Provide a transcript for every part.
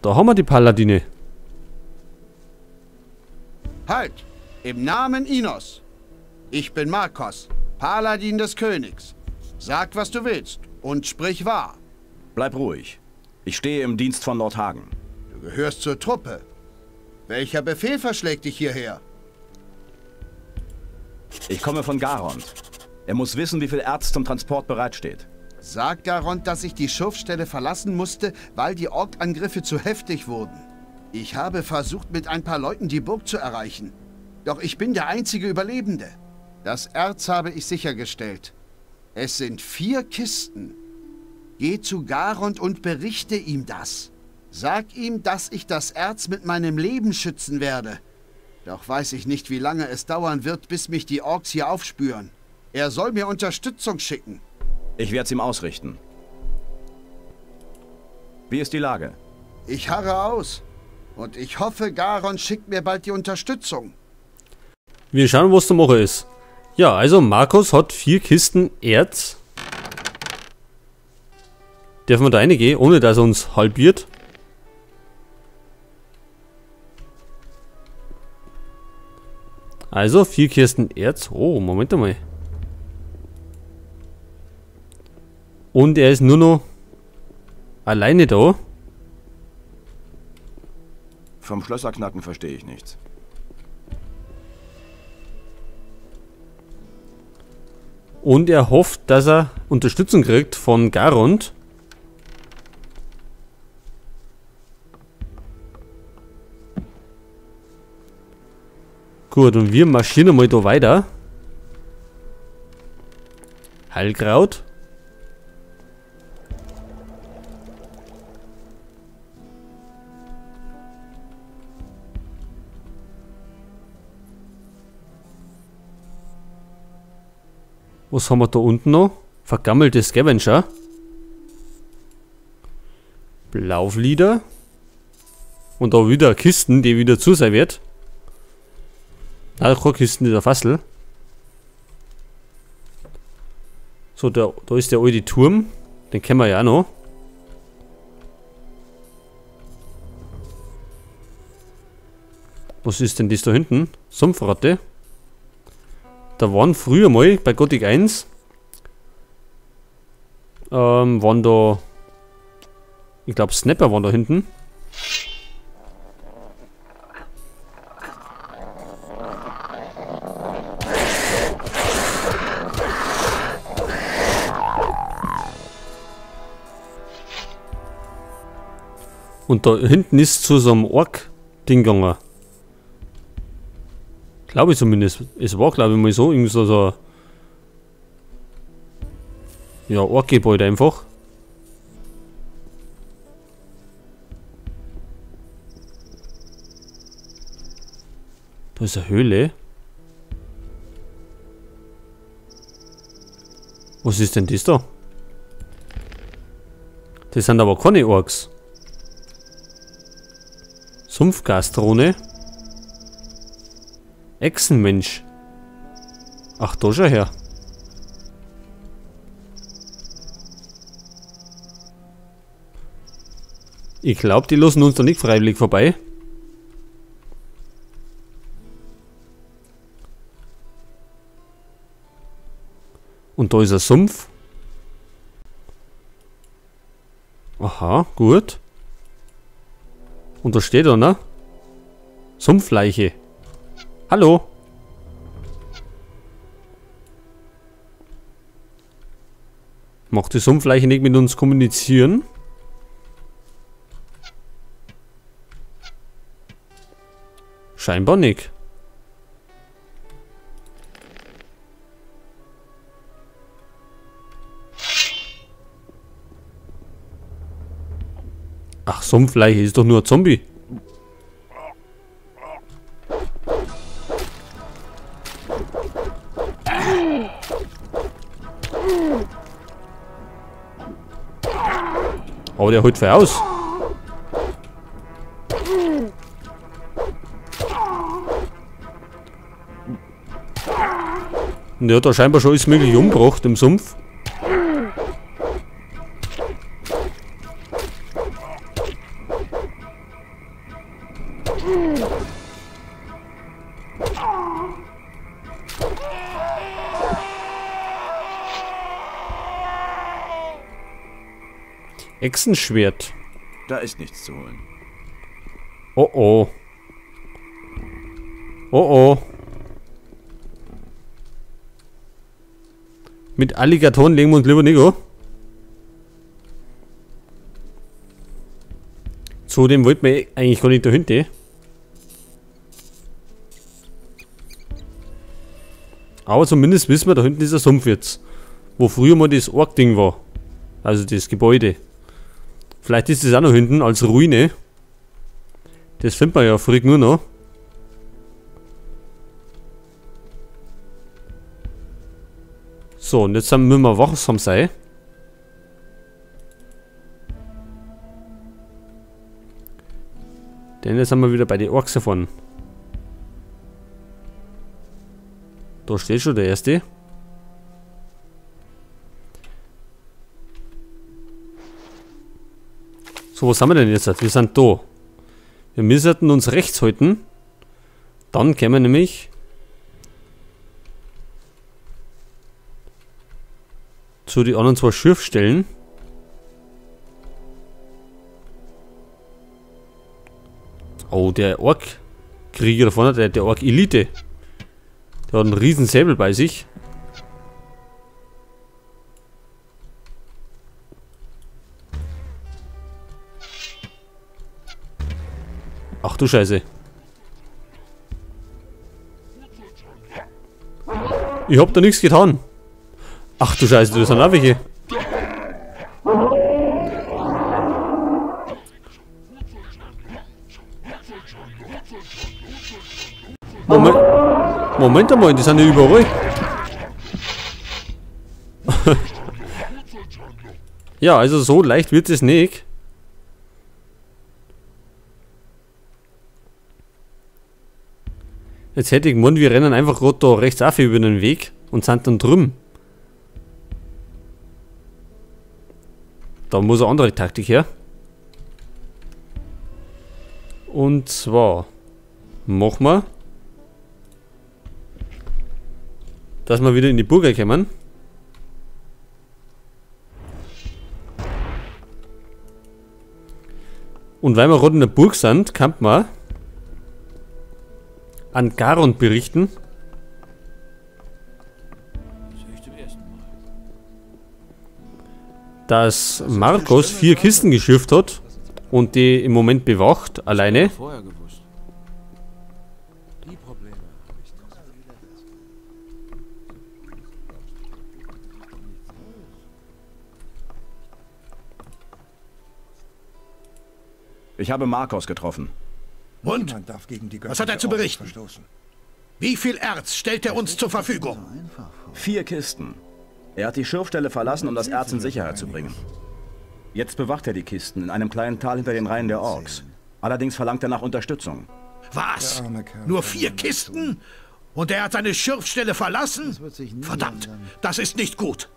Da haben wir die Paladine. Halt! Im Namen Innos. Ich bin Markos, Paladin des Königs. Sag, was du willst und sprich wahr. Bleib ruhig. Ich stehe im Dienst von Lord Hagen. Du gehörst zur Truppe. Welcher Befehl verschlägt dich hierher? Ich komme von Garond. Er muss wissen, wie viel Erz zum Transport bereitsteht. Sag Garond, dass ich die Schurfstelle verlassen musste, weil die Ork-Angriffe zu heftig wurden. Ich habe versucht, mit ein paar Leuten die Burg zu erreichen. Doch ich bin der einzige Überlebende. Das Erz habe ich sichergestellt. Es sind 4 Kisten. Geh zu Garond und berichte ihm das. Sag ihm, dass ich das Erz mit meinem Leben schützen werde. Doch weiß ich nicht, wie lange es dauern wird, bis mich die Orks hier aufspüren. Er soll mir Unterstützung schicken. Ich werde es ihm ausrichten. Wie ist die Lage? Ich harre aus. Und ich hoffe, Garond schickt mir bald die Unterstützung. Wir schauen, was zu machen ist. Ja, also Markos hat 4 Kisten Erz. Dürfen wir da reingehen, ohne dass er uns halbiert? Also, 4 Kisten Erz. Oh, Moment einmal. Und er ist nur noch alleine da. Vom Schlösserknacken verstehe ich nichts. Und er hofft, dass er Unterstützung kriegt von Garond. Gut, und wir marschieren mal da weiter. Heilkraut. Was haben wir da unten noch? Vergammelte Scavenger. Blauflieder. Und da wieder Kisten, die wieder zu sein wird. Na, keine Kisten, dieser Fassel. So, da ist der alte Turm. Den kennen wir ja auch noch. Was ist denn das da hinten? Sumpfratte. Da waren früher mal bei Gothic 1 waren da, ich glaube Snapper waren da hinten. Und da hinten ist zu so einem Ork-Ding gegangen. Glaube ich zumindest. Es war, glaube ich, mal so. Irgendwie so ja, Ork-Gebäude einfach. Da ist eine Höhle. Was ist denn das da? Das sind aber keine Orks. Sumpfgasdrohne. Echsenmensch. Ach, da schau her. Ich glaube, die lassen uns da nicht freiwillig vorbei. Und da ist ein Sumpf. Aha, gut. Und da steht er, ne? Sumpfleiche. Hallo? Macht die Sumpfleiche nicht mit uns kommunizieren? Scheinbar nicht. Ach, Sumpfleiche ist doch nur ein Zombie. Aber der holt voll aus. Und der hat da scheinbar schon alles mögliche umgebracht im Sumpf. Echsenschwert. Da ist nichts zu holen. Oh oh. Oh oh. Mit Alligatoren legen wir uns lieber nicht an. Zudem wollten wir eigentlich gar nicht dahinter. Aber zumindest wissen wir, da hinten ist ein Sumpf jetzt. Wo früher mal das Ork-Ding war. Also das Gebäude. Vielleicht ist es auch noch hinten als Ruine. Das findet man ja früh nur noch. So, und jetzt müssen wir wachsam sein. Denn jetzt sind wir wieder bei den Orks davon. Da steht schon der erste. So, was haben wir denn jetzt? Wir sind da. Wir müssen uns rechts halten. Dann können wir nämlich zu den anderen zwei Schürfstellen. Oh, der Ork-Krieger da vorne, der Ork-Elite. Der hat einen riesen Säbel bei sich. Ach du Scheiße. Ich hab da nichts getan. Ach du Scheiße, das sind auch welche. Moment, Moment einmal, die sind ja überall. Ja, also so leicht wird es nicht. Jetzt hätte ich gemeint, wir rennen einfach gerade da rechts auf über den Weg und sind dann drüben. Da muss eine andere Taktik her. Und zwar machen wir, dass wir wieder in die Burg kommen. Und weil wir gerade in der Burg sind, kann man an Garond berichten, dass Marcos 4 Kisten geschürft hat und die im Moment bewacht, alleine. Ich habe Marcos getroffen. Und? Was hat er zu berichten? Wie viel Erz stellt er uns zur Verfügung? 4 Kisten. Er hat die Schürfstelle verlassen, um das Erz in Sicherheit zu bringen. Jetzt bewacht er die Kisten in einem kleinen Tal hinter den Reihen der Orks. Allerdings verlangt er nach Unterstützung. Was? Nur 4 Kisten? Und er hat seine Schürfstelle verlassen? Verdammt, das ist nicht gut.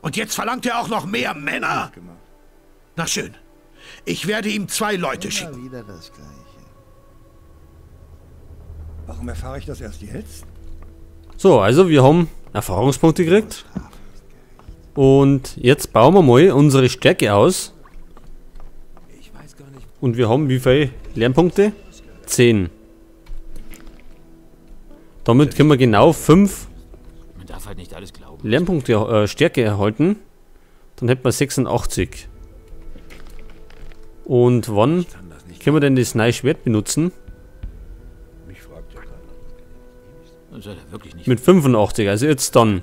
Und jetzt verlangt er auch noch mehr Männer? Na schön. Ich werde ihm 2 Leute schicken. Warum erfahre ich das erst jetzt? So, also wir haben Erfahrungspunkte gekriegt. Und jetzt bauen wir mal unsere Stärke aus. Und wir haben wie viele Lernpunkte? 10. Damit können wir genau 5 Lernpunkte Stärke erhalten. Dann hätten wir 86. Und wann können wir denn das neue Schwert benutzen? Mit 85, also jetzt dann.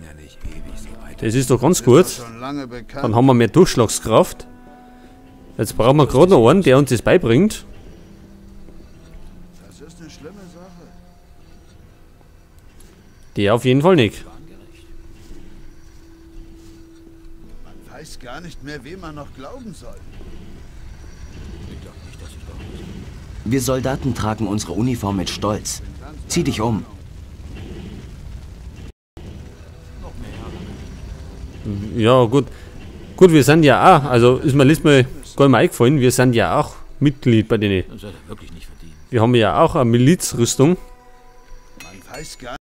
Das ist doch ganz gut. Dann haben wir mehr Durchschlagskraft. Jetzt brauchen wir gerade noch einen, der uns das beibringt. Der auf jeden Fall nicht. Man weiß gar nicht mehr, wem man noch glauben soll. Wir Soldaten tragen unsere Uniform mit Stolz. Zieh dich um. Ja, gut. Gut, wir sind ja auch, also ist mir letztes Mal gar nicht mehr eingefallen, wir sind ja auch Mitglied bei denen. Das hat er wirklich nicht verdient. Wir haben ja auch eine Milizrüstung. Man weiß gar